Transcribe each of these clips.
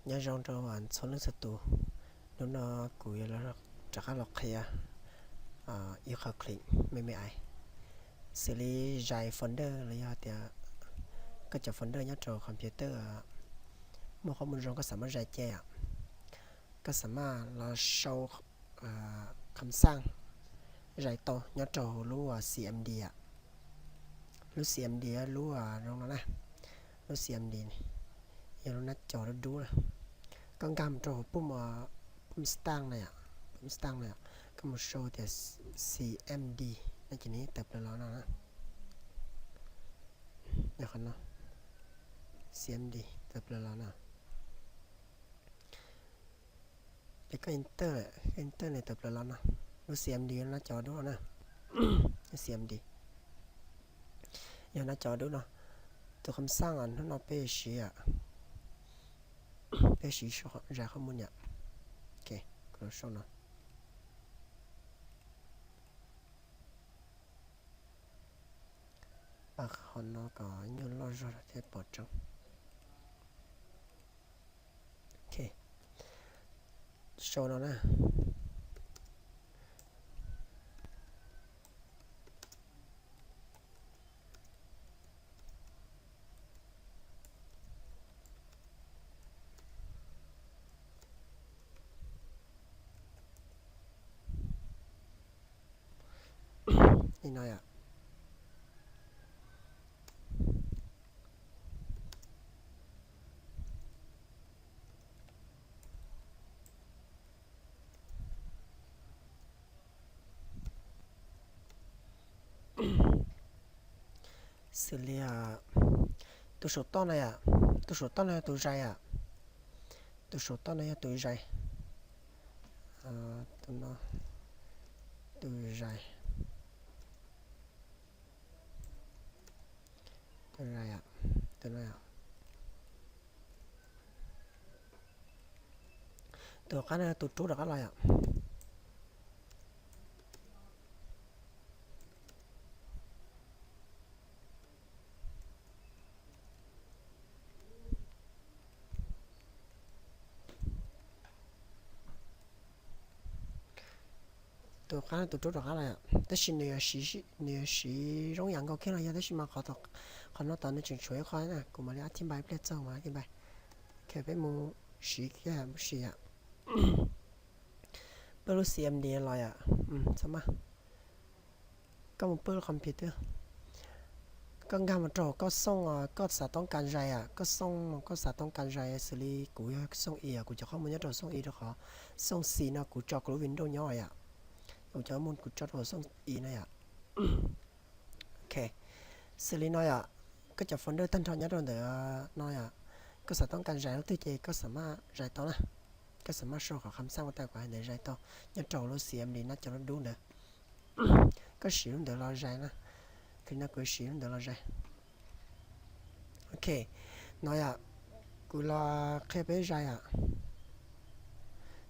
Nyob zoo rau txhua leej txhua tus, hnub no kuv yuav rov qab los qhia ib qho clip me me ais, xws li zais folder los yog tias koj cov folder nyob rau computer muaj qhov mus zoo koj xav muab zais ces, koj xav maj los sau kham xaj zais tau nyob rau lub CMD. Lub CMD lub zoo no na, lub CMD yog lub nab co dub dub na. Koj nkag mus rau hauv pum, pum staj na, pum staj na, koj mus sau tias CMD no ces nws tawm plaws los no na. Yog qhov no, CMD tawm plaws los no. Ces koj enter, koj enter nws tawm plaws los no. Lub CMD nab co dub no na. Lub CMD yog nab co dub no. Tus kham xaj hnub no peb siv, peb siv zais qhov mus niam. Kuv los sau no. Qhov no kom nyuaj loj zog thiaj pom tseeb. Sau no na. Li no yom. Xws li tus saum toj no yom, tus saum toj no yog tus zais yom, tus saum toj no yog tus zais, tus no, tus zais, tus zais, tus no, tus qab no tus rub rov qab los yom. Tus qab tus rub rov qab los yom, tab sis nws yuav siv zoo yam nkaus kiag los yog, tab sis mas qhov no tod nws tseem tshuav ib qho na, kuv mam li a thib npai pliag txog mas a thib npai. Peb mus siv kiag, mus siv yom. Peb lub CMD los yom, txhob maj. Koj mus pw lub computer, koj nkag mus rau koj xooj, koj xav toob kas zais, koj xooj koj xav toob kas zais, xws li kuv yog xooj i, kuv cov qhov mus nyob rau xooj i rau qhov xooj xis no kuv tso kuv lub Windows nyob yom. Kuv cov mus kuv tso rau xooj i no yom. Ok, xws li no yom, koj cov folder tag nrho nyob rau ntawm no yom, koj xav toob kas zais lub twg ces koj xav maj zais tau na. Koj xav maj sau qhov kham xaj ua tas kuv hais ntawd zais tau nyob rau lub CMD nab co dub dub ntawd. Koj siv lub ntawd los zais na. Li no kuv siv lub ntawd los zais. Ok, no yom, kuv los qhia peb zais yom.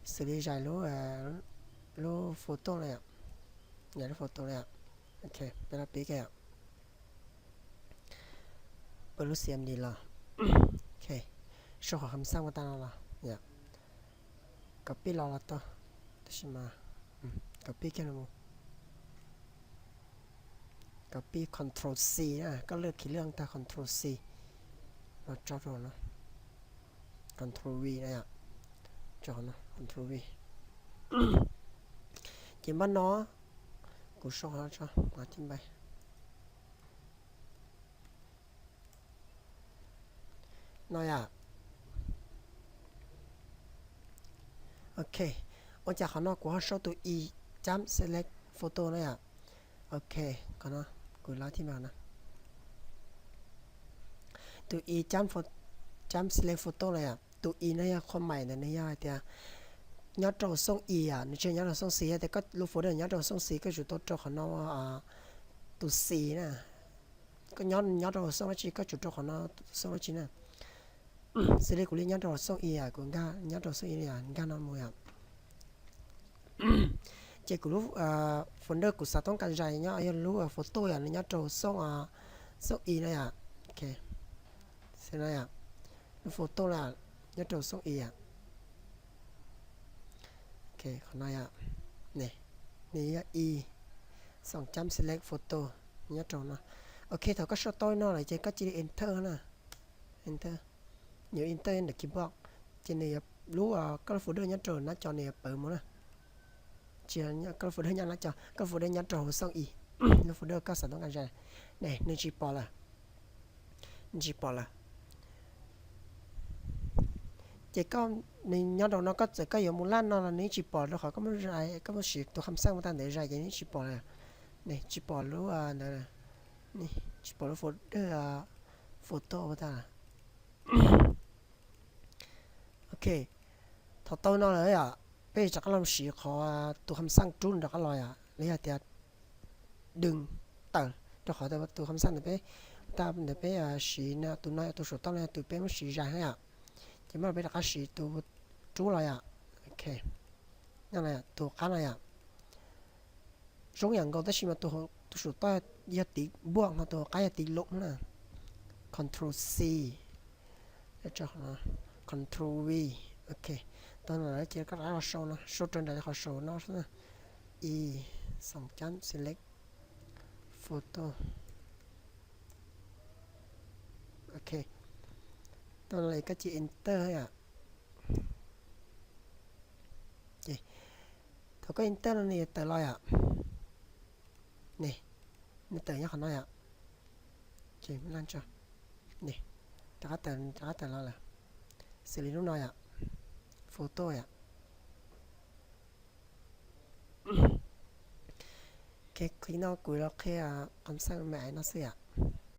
Xws li zais lub, lub photo no yom. Zais lub photo no yom. Ok, peb los pib kiag yom. Peb lub CMD los. Ok, sau qhov kham xaj ua tas no los yom. Copy los los tau, tab sis mas copy kiag no mus. Copy Control C na, koj lwaj khi lwaj tag Control C los tso rau no. Control V na yom. Tso no, Control V. Ces npaj no, kuv sau qhov no tso, qhov thib npai. No yom. Ok, ua cas qhov no kuv ho sau tus i chấm select photo no yom. Ok, qhov no kuv los thib npai no. Tus i chấm, chấm select photo no yom. Tus i no yog qhov mais ntawd, nws yog hais tias nyob rau xooj i, nws tsis nyob rau xooj xis. Yog tias koj lub folder nyob rau xooj xis koj tsum tau rau qhov no tus xis na. Koj nyob, nyob rau xooj dab tsi koj tsum rau qhov no xooj dab tsi na. Xws li kuv li nyob rau xooj i, kuv nkag nyob rau xooj i, nkag no mus yom. Ces kuv lub folder kuv xav toob kas zais nyob yog lub photo yom, nws nyob rau xooj, xooj i no yom. Ok, xws no yom, lub photo no yom. nyob rau xooj i. Ok, qhov no yom. Ne, nws yog i xoom cab select photo nyob rau no. Ok, thaum koj sau tau no lawm ces koj cia li enter na. Enter. Yuav enter ntawm keyboard, ces nws yuav, lub, koj lub folder nyob rau nab co nws yuav pawv mus na. Tsis, koj lub folder nyob nab co, koj lub folder nyob rau hauv xooj i. Lub folder koj xav tau nqa zais. Ne, nws tsis pom lawm. Nws tsis pom lawm. Ces koj, nws nyob rau no, koj txawm koj yuav mus laj no los nws tsis pom, rau qhov koj muab zais, koj muab siv tus kham xaj ua tag ntawd zais ces nws tsis pom lawm. Ne, tsis pom lub ntawd, tsis pom lub folder photo ua tag. Ok, thaum tau no lawm yom, peb rov qab los siv qhov tus kham xaj rub rov qab los yom, los yog tias dwm tawm, rau qhov tus kham xaj ntawd peb, tab ntawd peb siv tus no, tus saum toj no yog tus peb muab siv zais na yom, ces muab peb rov qab siv tus rub los yom. Ok, tus qab no yom, zoo yam nkaus tab sis mas tus saum toj yog tiv npuaj ho tus qab yog tiv lum na. Control C, Control V. Ok, tau no lawm ces koj rov qab los sau no, sau rau nram qhov saum no xwb na. I xoom cab select photo. Ok, tau no lawm koj cia enter yom. Thaum koj enter no nws yuav tawm los yom. Ne, nws tawm nyob qhov no yom. Rov qab tawm, rov qab tawm los lawm. Xws li lub no yom, photo yom. Ok, clip no kuv los qhia kham xaj me no xwb yom.